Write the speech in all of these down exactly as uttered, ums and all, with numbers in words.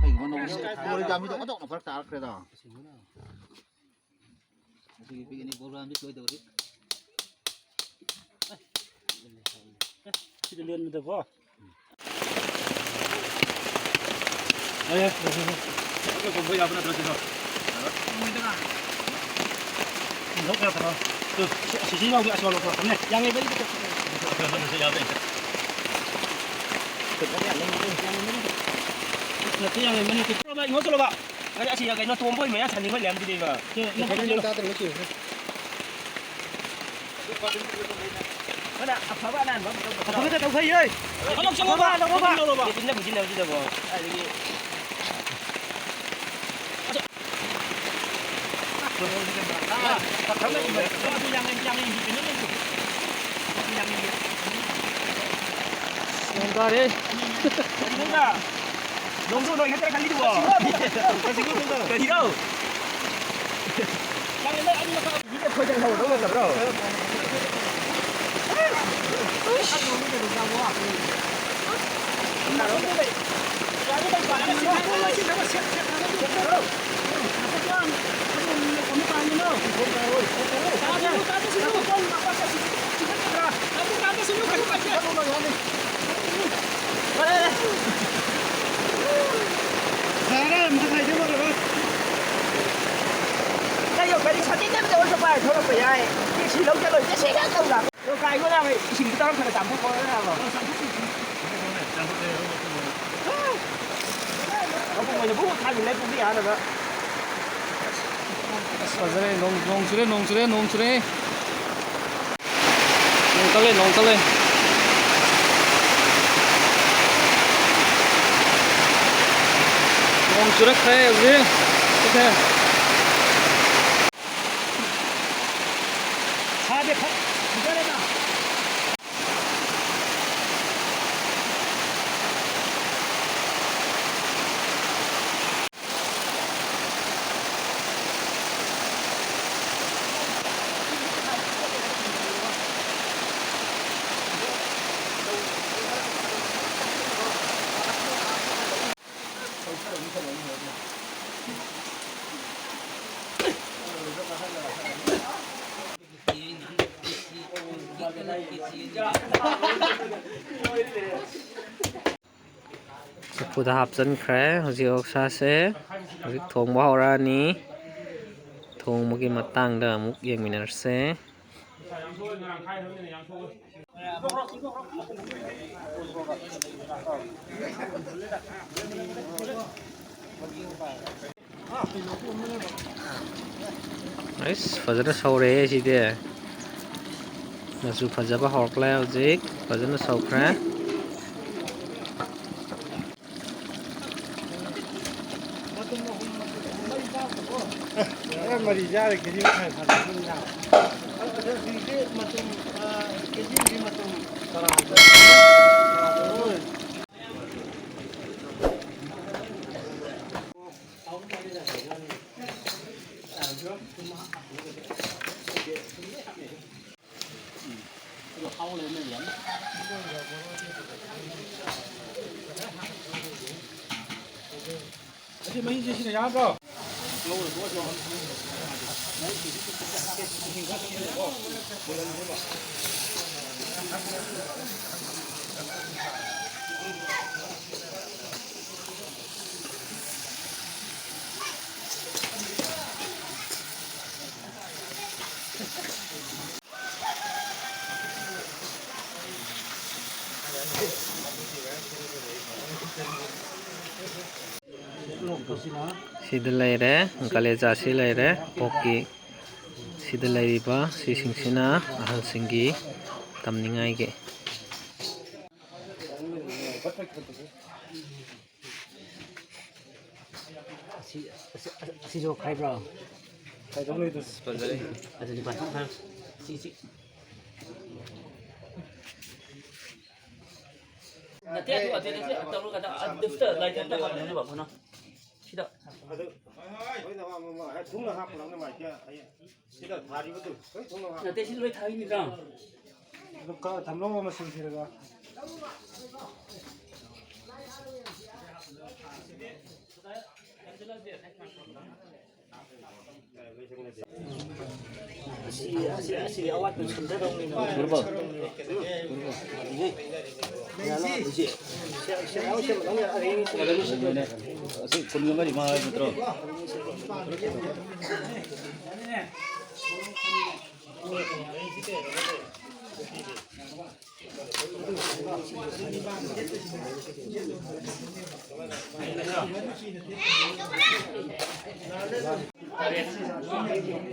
ꯀꯩꯒꯨꯝꯕ ꯅꯣꯡ ꯆꯨꯔꯗꯤ ꯃꯤꯗꯣ ꯑꯣꯟꯊꯣꯛꯅ ꯐꯔꯛ ꯇꯥꯔꯛꯈ꯭ꯔꯦꯗ꯫ ꯉꯁꯤꯒꯤ picnic programꯗꯤ ꯂꯣꯏꯗꯧꯔꯤ꯫ ꯁꯤꯗ ꯂꯦꯟꯕꯗꯀꯣ꯫ ꯂꯧ ꯀꯌꯥ ꯊꯥꯔꯣ? ꯇꯨ, ꯁꯤ, ꯁꯤ ꯌꯥꯎꯗꯤ ꯑꯁ ꯂꯧꯊꯣꯔꯛꯄꯅꯦ꯫ ꯌꯥꯡꯉꯩ ꯃꯔꯤ ꯈꯛꯇ꯫ ꯅꯠꯇꯦ, ꯌꯥꯡꯉꯩ ꯃꯔꯤ ꯈꯛꯇ꯫ ꯆꯠꯂꯣꯕ, ꯏꯉꯣ ꯆꯠꯂꯣꯕ꯫ ꯑꯁꯤ ꯀꯩꯅꯣ ꯇꯣꯝꯕ ꯍꯣꯏ ꯃꯌꯥ ꯁꯥꯟꯅꯤꯡꯕ ꯂꯩꯔꯝꯗꯨꯗꯤꯕ꯫ ꯁꯤ, ꯏꯉꯣ ꯆꯠꯂꯣ꯫ ꯐꯅ ꯑꯐꯕ ꯑꯅꯥꯟꯕ ꯑꯃ ꯇꯧꯕ꯫ ꯑꯐꯕꯗ ꯇꯧꯊꯩꯌꯦ꯫ ꯊꯕꯛ ꯆꯪꯉꯣꯕ, ꯂꯧꯔꯣꯕ꯫ ꯂꯧꯔꯣꯕ꯫ ꯄꯨꯟꯅ ꯄꯨꯟꯁꯤꯟꯅꯕꯁꯤꯗꯀꯣ꯫ ꯀꯥꯏꯗꯒꯤ꯫ ꯅꯣꯡ ꯇꯥꯔꯦ꯫ ꯅꯣꯡꯁꯨ ꯅꯣꯏ ꯈꯛꯇꯔ ꯈꯜꯂꯤꯗꯨꯕꯣ? ꯀꯔꯤꯅꯣ? ꯀꯩꯅꯣ, ꯒꯥꯔꯤ ꯁꯥꯇꯤꯟ ꯑꯃꯗ ꯑꯣꯏꯔꯁꯨ ꯄꯥꯏꯔ ꯊꯣꯛꯂꯛꯄ ꯌꯥꯏ꯫ ꯁꯤ ꯂꯧ ꯆꯠꯂꯣꯏ, ꯆꯠꯁꯦ ꯍꯦꯛ ꯇꯧ ꯂꯥꯛꯑꯣ꯫ ꯑꯗꯣ ꯀꯥꯏꯒꯣ ꯅꯥꯕ, ꯏꯁꯤꯡꯗꯨ ꯇꯧꯔ ꯈꯔ ꯆꯥꯝꯊꯣꯛꯈꯣ ꯅꯥꯕ꯫ ꯃꯄꯨꯡ ꯑꯣꯏꯅ ꯄꯨꯡ ꯊꯥꯖꯤꯜꯂꯦ, ꯄꯨꯡꯗꯤ ꯌꯥꯅꯕ꯫ ꯑꯁ, ꯐꯖꯔꯦ꯫ ꯅꯣꯡ, ꯅꯣꯡ ꯆꯨꯔꯦ, ꯅꯣꯡ ꯆꯨꯔꯦ, ꯅꯣꯡ ꯆꯨꯔꯦ꯫ ꯅꯣꯡ ꯀꯜꯂꯦ, ꯅꯣꯡ ꯀꯜꯂꯦ꯫ ꯅꯣꯡ ꯆꯨꯔꯛꯈ꯭ꯔꯦ ꯍꯧꯖꯤꯛ꯫ ꯁꯤꯗ꯫ ꯁꯥꯗꯦ, ꯐ-, ꯐꯖꯔꯦꯗ꯫ ꯆꯐꯨꯗ ꯍꯥꯞꯆꯤꯟꯈ꯭ꯔꯦ꯫ ꯍꯧꯖꯤꯛ ꯑꯣꯛꯁꯥꯁꯦ ꯍꯧꯖꯤꯛ ꯊꯣꯡꯕ ꯍꯧꯔꯛꯑꯅꯤ꯫ ꯊꯣꯡꯕꯒꯤ ꯃꯇꯥꯡꯗ ꯑꯃꯨꯛ ꯌꯦꯡꯃꯤꯟꯅꯔꯁꯦ꯫ ꯑꯩꯁ, ꯐꯖꯅ ꯁꯧꯔꯦꯍꯦ ꯁꯤꯗꯤ꯫ ꯃꯆꯨ ꯐꯖꯕ ꯍꯧꯔꯛꯂꯦ ꯍꯧꯖꯤꯛ꯫ ꯐꯖꯅ ꯁꯧꯈ꯭ꯔꯦ꯫ ꯃꯔꯤ ꯆꯥꯔ ꯀꯦꯖꯤ ꯃꯈꯥꯏ ꯐꯥꯅ ꯑꯗꯨꯝ ꯌꯥꯔꯦ꯫ ꯑꯗꯣ ꯍꯧꯖꯤꯛꯇꯤ ꯃꯇꯨꯝ, ꯑ, ꯀꯦꯖꯤ ꯑꯃꯒꯤ ꯃꯇꯨꯝ ꯇꯔꯥ꯫ ꯑꯁꯤ ꯃꯍꯤꯁꯦ ꯁꯤꯅ ꯌꯥꯗ꯭ꯔꯣ? ꯁꯤꯗ ꯂꯩꯔꯦ, ꯀꯂꯦꯖꯥꯁꯤ ꯂꯩꯔꯦ, ꯄꯣꯛꯀꯤ꯫ ꯁꯤꯗ ꯂꯩꯔꯤꯕ ꯁꯤꯁꯤꯡꯁꯤꯅ ꯑꯍꯜꯁꯤꯡꯒꯤ ꯇꯝꯅꯤꯡꯉꯥꯏꯒꯤ꯫ ꯑꯁꯤ, ꯑꯁꯤ, ꯑꯁꯤꯁꯨ ꯈꯥꯏꯕ꯭ꯔꯣ? ꯈꯥꯏꯗꯧꯅꯤꯗ꯫ ꯑꯗꯨꯗꯤ ꯄꯥꯊꯣꯛ ꯈꯔ꯫ ꯁꯤ, ꯁꯤ꯫ ꯅꯠꯇꯦ, ꯑꯗꯨ, ꯑꯗꯨꯗ ꯁꯤ ꯇꯧꯔꯒ ꯑꯗ, ꯑꯗꯨꯗ ꯂꯥꯏꯠ ꯑꯝꯇ ꯍꯥꯞꯅꯅꯕ ꯀꯩꯅꯣ꯫ ꯁꯤꯗ꯫ ꯑꯗꯨ, ꯍꯣꯏ, ꯍꯣꯏ, ꯍꯣꯏ, ꯍꯣꯏ, ꯊꯨꯡꯅ ꯍꯥꯞꯄ ꯂꯧꯅ ꯃꯥꯏꯀꯦ, ꯑꯩ ꯁꯤꯗ ꯊꯥꯔꯤꯕꯗꯨ ꯂꯣꯏ ꯊꯨꯡꯅ ꯍꯥꯞꯄ꯫ ꯅꯠꯇꯦ, ꯁꯤ ꯂꯣꯏ ꯊꯥꯔꯤꯅꯤꯗ꯫ ꯑꯗꯨ ꯀ-, ꯊꯝꯅꯕ ꯃꯁꯤꯡ ꯊꯤꯔꯒ꯫ ꯑꯁꯤ, ꯑꯁꯤ, ꯑꯁꯤ ꯑꯋꯥꯠꯄ ꯁꯤꯟꯊꯗꯧꯅꯤꯅ꯫ ꯎꯔꯕꯣ? ꯎꯔꯕꯣ? ꯌꯥꯅꯤ, ꯏꯆꯦ꯫ ꯑꯁꯤ ꯀꯨꯟꯒ ꯃꯔꯤ ꯃꯉꯥ ꯅꯠꯇ꯭ꯔꯣ?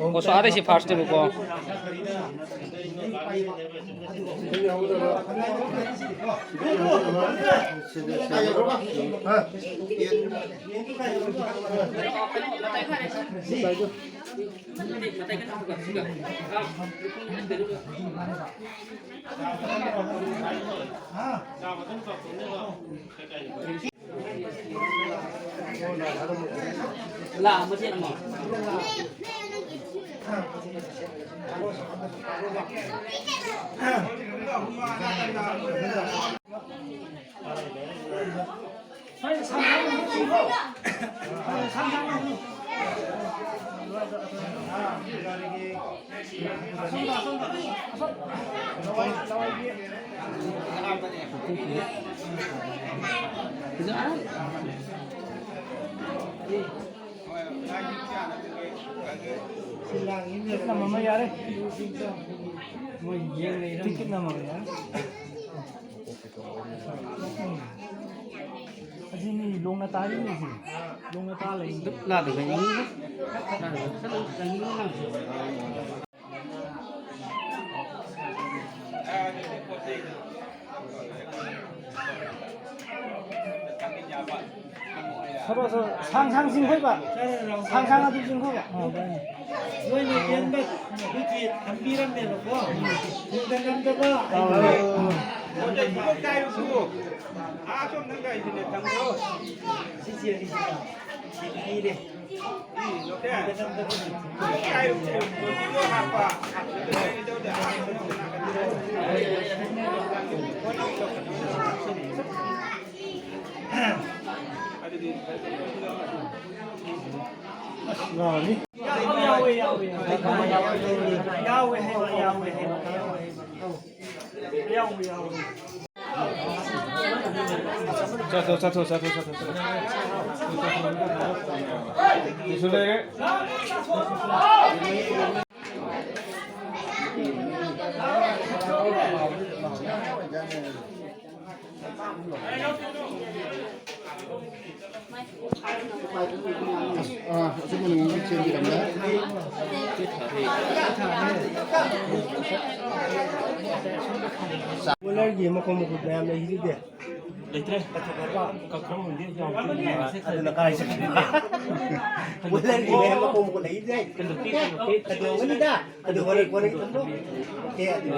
ꯑꯣ, ꯁꯣ ꯑꯥꯗꯩ ꯁꯤ ꯐꯥꯔꯁꯅꯦꯕꯀꯣ꯫ ꯂꯥꯛꯑꯝꯃꯁꯦ ꯑꯃ꯫ ꯇꯤꯛ ꯅꯝꯃꯝꯃ ꯌꯥꯔꯦ꯫ ꯃꯣꯏ ꯌꯦꯡ ꯂꯩꯔꯝꯃꯦ꯫ ꯇꯤꯛ ꯅꯝꯃꯝꯃ ꯌꯥꯔꯦ꯫ ꯑꯁꯤꯅꯤ ꯂꯣꯡꯅ ꯇꯥꯔꯤꯅꯦ ꯁꯤ꯫ ꯂꯣꯡꯅ ꯇꯥ ꯂꯩ꯫ ꯂꯥꯗꯨ ꯀꯩꯅꯣ? ꯁꯔꯣ, ꯁꯔꯣ, ꯁꯥꯡ, ꯁꯥꯡ ꯆꯤꯡꯈꯣꯏꯕ꯫ ꯁꯥꯡ, ꯁꯥꯡ ꯑꯗꯨꯝ ꯆꯤꯡꯈꯣꯏꯕ꯫ ꯑꯣ, ꯍꯣꯏ꯫ ꯅꯣꯏꯅ ꯌꯦꯟꯕ ꯍꯧꯖꯤꯛꯇꯤ ꯊꯝꯕꯤꯔꯝꯃꯦꯕꯀꯣ꯫ ꯊꯨꯡꯗ ꯉꯝꯗꯕ꯫ ꯑꯣ, ꯍꯣꯏ꯫ ꯄꯣꯠ ꯆꯩ ꯄꯨꯂꯞ ꯀꯥꯏꯔꯨ ꯄꯨꯔꯣ꯫ ꯑꯥ ꯁꯣꯝ ꯅꯪ ꯒꯥꯔꯤꯗꯨꯅꯦ ꯊꯝꯈ꯭ꯔꯣ꯫ ꯁꯤ ꯆꯦꯜꯂꯤꯁꯤꯅ ꯊꯤꯟꯕꯤꯔꯦ꯫ ꯌꯥꯎꯋꯦ, ꯌꯥꯎꯋꯦ, ꯌꯥꯎꯋꯦ꯫ ꯌꯥꯎꯋꯦ ꯍꯥꯏꯕ, ꯌꯥꯎꯋꯦ ꯍꯥꯏꯕ, ꯌꯥꯎꯋꯦ ꯍꯥꯏꯕ꯫ ꯌꯥꯎꯋꯦ, ꯌꯥꯎꯋꯦ꯫ ꯆꯠꯊꯣꯛ, ꯆꯠꯊꯣꯛ, ꯆꯠꯊꯣꯛ, ꯆꯠꯊꯣꯛ, ꯆꯠꯊꯣꯛ꯫ ꯀꯩꯁꯨ ꯂꯩꯔꯦ꯫ ꯑꯥ, ꯑꯆꯨꯝꯕ ꯅꯉꯣꯟꯗ ꯆꯦꯟꯕꯤꯔꯝꯂꯦ꯫ ꯕꯣꯏꯂꯔꯒꯤ ꯃꯈꯣꯡ ꯃꯈꯨꯠ ꯃꯌꯥꯝ ꯂꯩꯔꯤꯗꯨꯗꯤ꯫ ꯂꯩꯇ꯭ꯔꯦ꯫ ꯀꯛꯈ꯭ꯔꯕ? ꯀꯛꯈ꯭ꯔꯕ ꯈꯪꯗꯦ, ꯌꯥꯎꯗꯦ꯫ ꯑꯗꯨꯅ ꯀꯥꯏ ꯆꯠꯈꯤꯕ? ꯕꯣꯏꯂꯔꯒꯤ ꯃꯌꯥꯝ ꯃꯈꯣꯡ ꯃꯈꯨꯠ ꯂꯩꯔꯤꯗꯤ꯫ ꯀꯩꯗꯧꯒꯦ, ꯀꯩꯗꯧꯒꯦ? ꯀꯩꯗꯧꯒꯅꯤꯗ? ꯑꯗꯨ ꯍꯣꯔꯦꯟ ꯀꯣꯟꯅ ꯊꯝꯃꯣ꯫ ꯑꯦ, ꯑꯗꯨ꯫